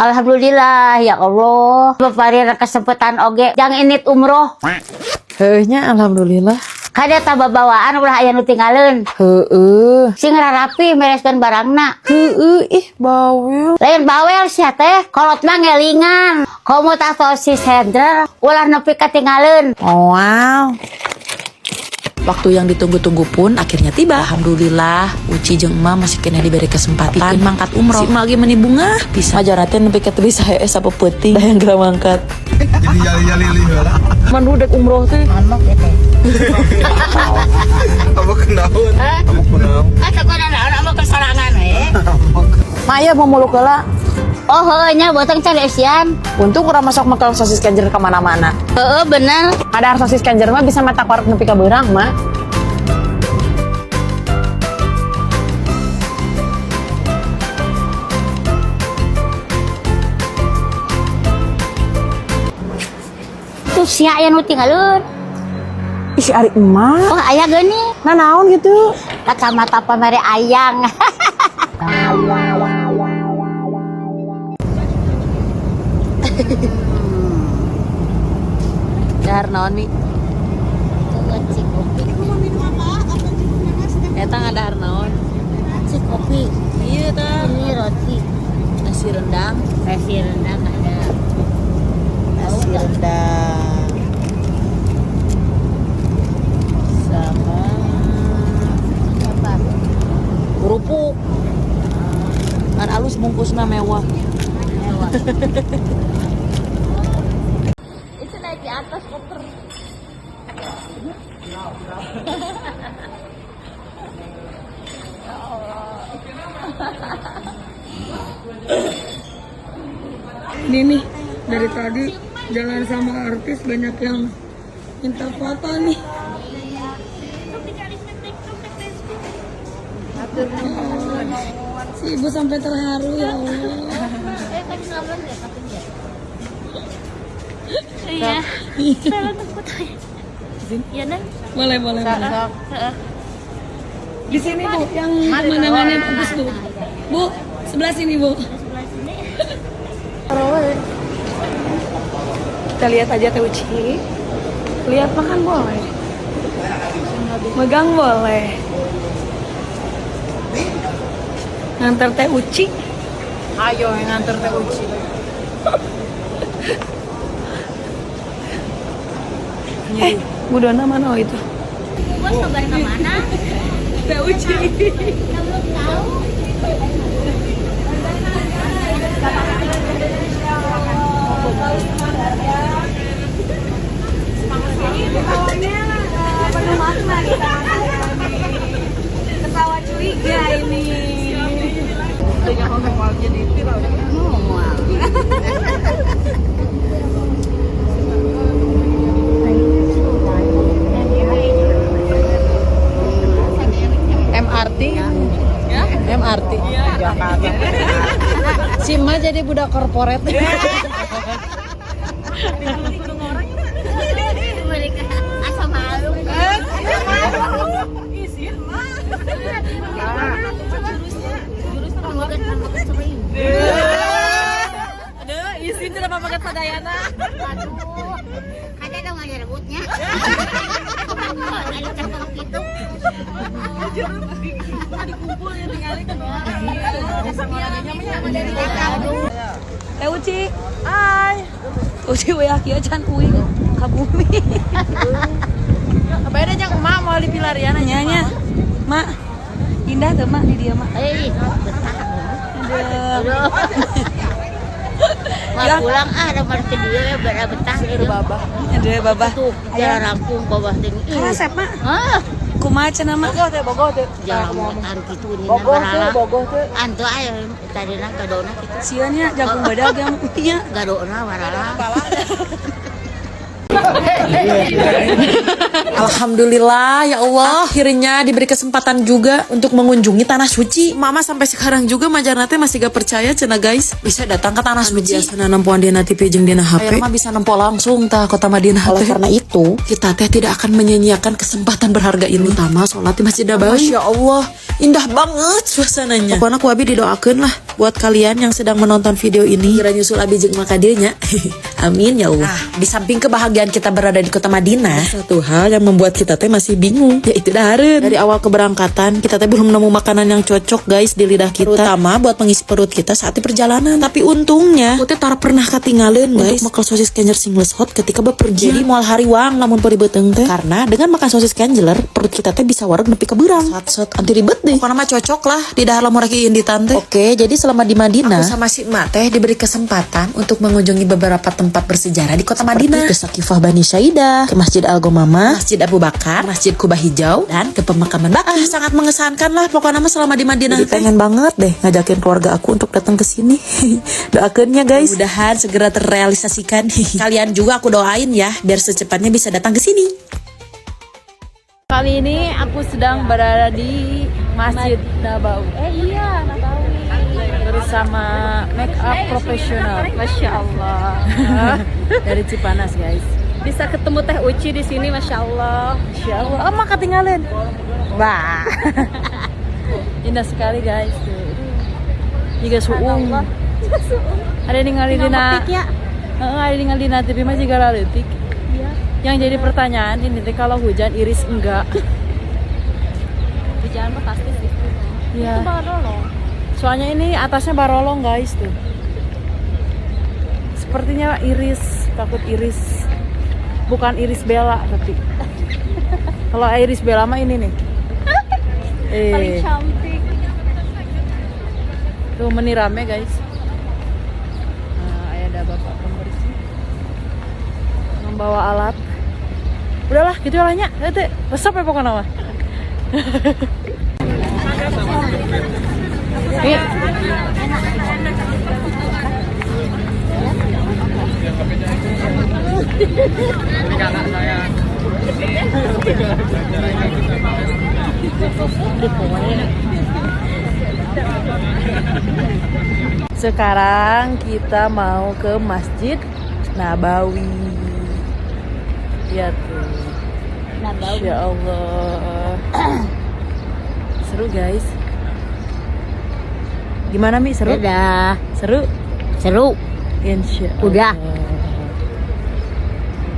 Alhamdulillah ya Allah. Bapak kesempatan oge jang indit umroh. Heuh nya, alhamdulillah. Kade tah babawaan ulah aya nu tinggaleun. Heueuh. Sing rarapi mereskeun barangna. Heueuh, ih, bawel. Lain bawel sia teh, kolot mah ngelingan. Komo tah sosis sender ulah nepi katinggaleun. Wow. Waktu yang ditunggu-tunggu pun akhirnya tiba. Alhamdulillah, Uci jeung emak masih kena diberi kesempatan pikeun mangkat umroh. Si emak lagi meni bungah bisa. Majarna teh nepi ka teu bisa hees sapeuting hayang geura mangkat. Jadi jali-jali heula. Man dek umroh teh. Ngomong gitu. Apa kenaon? Apa kunaon? Asa kok naon apa kesorangan we. Maya mau muluk heula. Oh heueuh nya botong can esian. Untung kurang masuk makan sosis kenjer kemana-mana. Heeh bener. Ada sosis kenjer mah bisa mata korek nepi ka beurang, Mak. Tuh sia aya nu tinggaleun. Ih, si ari emak. Oh aya geuning. Nah, naon gitu? Kacamata pamere ayang. Dahar naon nih? Kopi. Eta ngadahar naon? Si kopi. Iya tah. Ini roti. Nasi rendang. Nasi rendang ada. Nasi rendang. Sama Apa? kerupuk. Kan alus bungkusna mewah. Mewah. Itu naik di atas koper. Ini nih dari tadi jalan sama artis banyak yang minta foto nih. Si ibu sampai terharu ya Allah. Tadi ngobrol deh katanya. Iya. Iya, Neng. Boleh, boleh, boleh. Di sini Bu, yang pemandangannya bagus Bu. Bu, sebelah sini Bu. Sebelah sini. Kita lihat aja Teh Uci. Lihat makan boleh. Megang boleh. Nganter Teh Uci. Ayo yang nganter Teh Uci. Eh, Bu Dona mana oh itu? Bos kabar ke mana? Teh Uci. Kita belum tahu. Ketawanya penuh makna nih. Ketawa curiga ini. MRT. MRT. Si Ma jadi budak korporat. Mereka asa malu. Aduh, isin tidak pakai sadayana. Aduh, ada dong ada rebutnya. Ada cakep gitu. Teh Uci. Hai. Uci we kieu can uing ka bumi. Beda jeung emak mau di pilarian. Nya nya. Mak. Indah tuh Mak di dia Mak. Eh, betah. Aduh. Aduh. Mau pulang ah, ada market dia ya betah gitu. Babah. Aduh babah. Tuh, jalan rampung bawah tinggi. Karesep Mak. Ah, Kumaha cenah Mak? Bogoh teh, bogoh teh. jalan motor gitu ini Bogoh teh, bogoh teh. Antu aya tadi na gadona gitu. Sieun nya jagung badag yang nya. Gadona warala. Alhamdulillah ya Allah, akhirnya diberi kesempatan juga untuk mengunjungi tanah suci. Mama sampai sekarang juga majarna teh masih gak percaya cenah guys, bisa datang ke tanah suci. Biasa nempoan dina TV jeung dina HP. Mah bisa nempo langsung tah kota Madinah. Oleh karena itu, kita teh tidak akan menyia-nyiakan kesempatan berharga ini. Terutama sholat di Masjid Nabawi. Masya Allah, indah banget suasananya. Pokoknya ku abi didoakeun lah. Buat kalian yang sedang menonton video ini, kira nyusul abi jeung maka dieu nya. Amin ya Allah. Nah, di samping kebahagiaan kita berada di kota Madinah, satu hal yang membuat kita teh masih bingung, yaitu dahareun. Dari awal keberangkatan, kita teh belum nemu makanan yang cocok, guys, di lidah kita. Terutama buat mengisi perut kita saat di perjalanan. Tapi untungnya, aku teh tara pernah ketinggalan, guys, untuk makan sosis kenjer single hot ketika bepergian. Jadi moal hariwang lamun perih beuteung teh. Karena dengan makan sosis kenjeler, perut kita teh bisa wareg nepi ka beurang. Sat set anti ribet deh. Pokoknya mah cocok lah di dahar lamun rek inditan teh. Oke, jadi selama di Madinah, aku sama si emak teh diberi kesempatan untuk mengunjungi beberapa tempat bersejarah di kota Madinah. Ke Sakifah Bani Syaidah, ke Masjid Al Gomama, Masjid Abu Bakar, Masjid Kubah Hijau, dan ke pemakaman Baqi. Ah, sangat mengesankan lah pokoknya mah selama di Madinah. Jadi pengen banget deh ngajakin keluarga aku untuk datang ke sini. Doakeun ya, guys. Mudah-mudahan segera terrealisasikan. Kalian juga aku doain ya biar secepatnya bisa datang ke sini. Kali ini aku sedang berada di Masjid Nabawi. Eh iya, Nabawi. Bersama make up profesional. Masya Allah. Dari Cipanas, guys. Bisa ketemu Teh Uci di sini, Masya Allah. Masya Allah. Oh, mak ketinggalan. Wah. Indah sekali, guys, tuh. Juga suung. Ada yang ningali dina. Ya. Heeh, ada yang ningali dina TV mah juga leutik. Iya. Yang jadi pertanyaan ini teh kalau hujan iris enggak? Di jalan mah pasti sih. Iya. Itu barolong. Soalnya ini atasnya barolong, guys, tuh. Sepertinya iris, takut iris. Bukan iris Bella tapi. Kalau iris Bella mah ini nih. Paling Eh, cantik. Tuh meni rame, guys. Nah, ada bapak pembersih membawa alat. Udahlah, gitu lah nya. Itu resep ya pokoknya mah. Nih. Sekarang kita mau ke Masjid Nabawi. Lihat tuh. Nabawi. Ya Allah. Seru, guys. Gimana, Mi? Seru? Dadah. Seru? Seru. Insya Allah. Udah.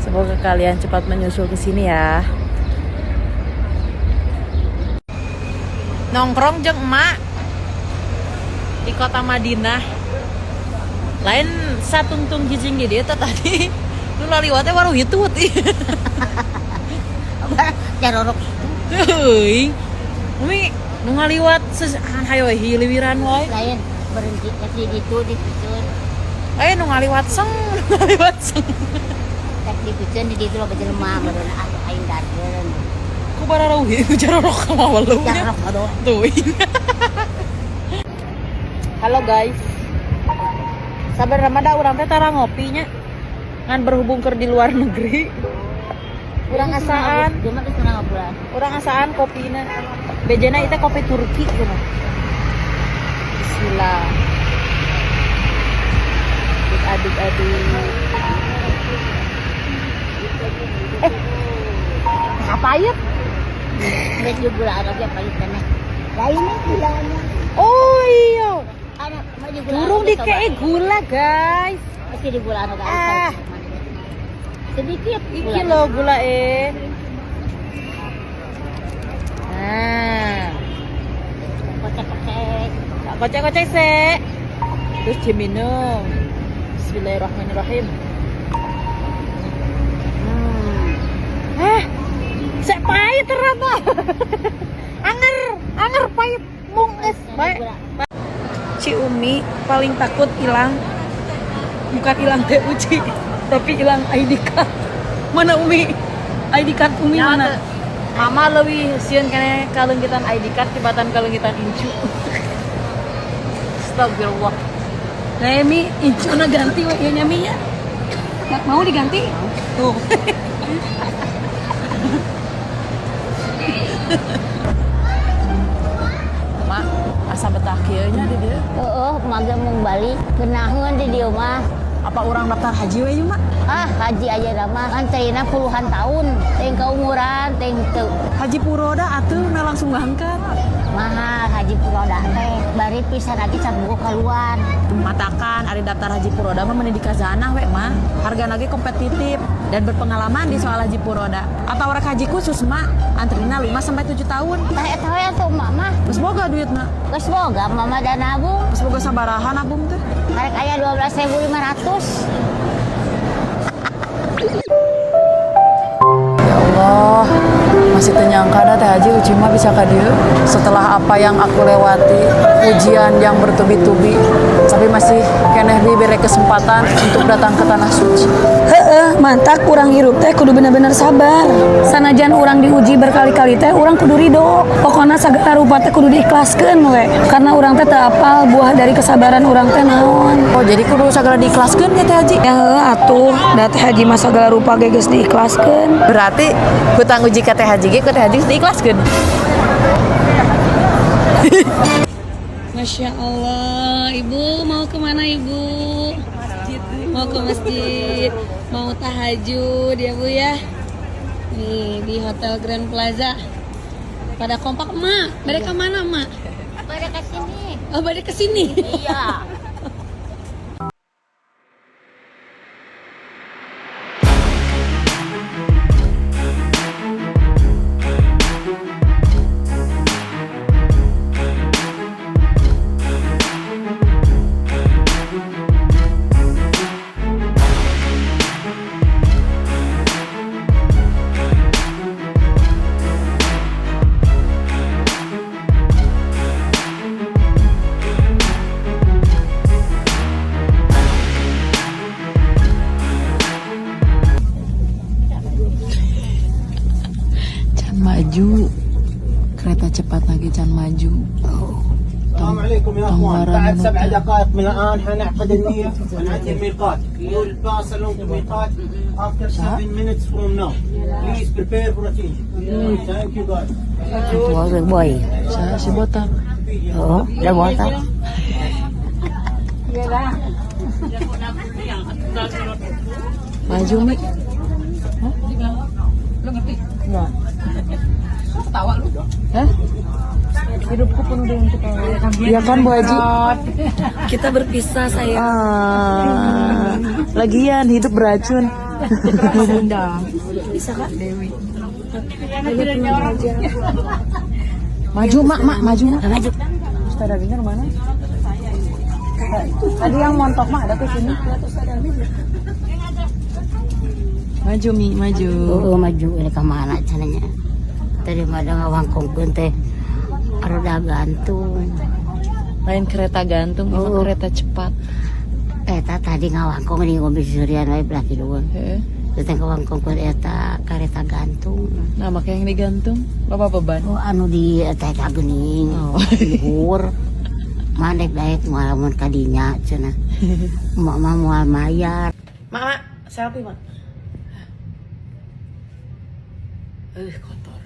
Semoga kalian cepat menyusul ke sini ya. Nongkrong jeung emak di kota Madinah. Lain satungtung jijing di dieu teh tadi. Nu laliwat teh baru hitut. Jarorok. Teuing. Umi nu ngaliwat hayo hiliwiran wae. Lain berhenti di ditu di piceun. Eh nu ngaliwat seng, nu ngaliwat seng. Tek di piceun di ditu loba jelema baru aing dargeun. Ku bararauhi ku jarorok ka mawaleunya. Jarorok bodoh. Teuing. Halo, guys. Sabar da urang teh tara ngopi nya. Ngan berhubung keur di luar negeri. Urang asaan, Dia mah geus ngobrol. Urang asaan kopina. Bejana itu kopi Turki cenah. Bismillah. Aduk aduk. Eh. Apa ya? Geus juga gula oge pahit keneh. Lah ini gulanya. Oh iya. Ana mah di gula. Burung dikei gula, guys. Pasti di gula oge. Ah. Sedikit Iki loh gula eh. Nah, Kocek-kocek. Tak kocek-kocek sih. Terus diminum. Bismillahirrahmanirrahim. Eh, sek pahit ternyata. Anger, anger pahit mung es. Baik. Ci Umi paling takut hilang, bukan hilang Teh Uci, tapi hilang ID card. Mana Umi? ID card Umi mana? Mama lebih sieun kene kalenggitan ID card tibatan kalenggitan incu. Astagfirullah. Nah, Mi, incuna ganti we ieu nya Mi nya. Nggak mau diganti? Tuh. Mak, asa betah kieu nya di dieu. Heeh, mage mung balik geunaheun di dieu mah. Apa orang daftar haji we mak? Ah, haji aja dah mah. Antrina puluhan tahun, teuing keumuran, teuing teu. Haji Puroda atuh nah langsung berangkat. Mahal haji furoda teh, bari pisan lagi can buku keluar. Matakan ari daftar haji furoda mah meni di Khazanah we mah. Harga lagi kompetitif dan berpengalaman di soal haji furoda. Atau rek haji khusus mak, antrina 5 sampai 7 tahun. Tah eta we atuh emak mah. Geus boga duitna. Geus boga mama dan nabung. Geus boga sabaraha nabung teh? Karek aya 12.500. Ya Allah, masih teu nyangka dah Teh Haji Uci mah bisa ka dieu. Setelah apa yang aku lewati, ujian yang bertubi-tubi, tapi masih keneh diberi kesempatan untuk datang ke tanah suci. Heeh, mantak urang hirup teh kudu bener-bener sabar. Sanajan urang diuji berkali-kali teh urang kudu ridho. Pokoknya sagala rupa teh kudu diikhlaskeun we. Karena urang teh teu apal buah dari kesabaran urang teh naon. Oh, jadi kudu segala diikhlaskeun ya Teh Haji? Ya heuh atuh, da Teh Haji mah sagala rupa ge geus diikhlaskeun. Berarti hutang uji ka Teh Haji ge ku Teh Haji geus diikhlaskeun. Masya Allah, Ibu mau kemana Ibu? Mau ke masjid, mau tahajud ya Bu ya. Nih di Hotel Grand Plaza. Pada kompak Mak, mereka mana Mak? Pada ke sini. Oh, pada ke sini. Iya. Can maju. Kereta cepat lagi can maju. السلام عليكم يا اخوان، بعد 7 دقائق من الان حنعقد النيه ونعدي الميقات. We will pass along to miqat after 7 minutes from now. Please prepare for attention. Thank you guys. Boy, boy. Saya si botak. Oh, udah botak. Maju Mi. Hah? Lu ngerti? Enggak. Ketawa lu? Hah? Hidupku penuh dengan ketawa. Iya kan Bu Haji? Kita berpisah sayang. Ah, lagian hidup beracun. Bisa kan? Dewi. Maju mak, mak, maju mak. Maju. Ustaz Abinya mana? Tadi yang montok mah ada ke sini. Maju Mi, maju. Oh, maju ini ke mana caranya? Tadi mah ada ngawangkongkeun teh roda gantung. Lain kereta gantung, ini mah Oh. kereta cepat. Eta tadi ngawangkong di ngombe surian wae belah kidul. Heeh. Terus teh ngawangkongkeun eta kereta gantung. Nah, makanya yang digantung, bapak beban. Oh, anu di eta eta geuning. Oh. Luhur. Mandek daek moal mun ka dinya cenah. Emak mah moal mayar. Mak, mak, selfie, mak. Kotor.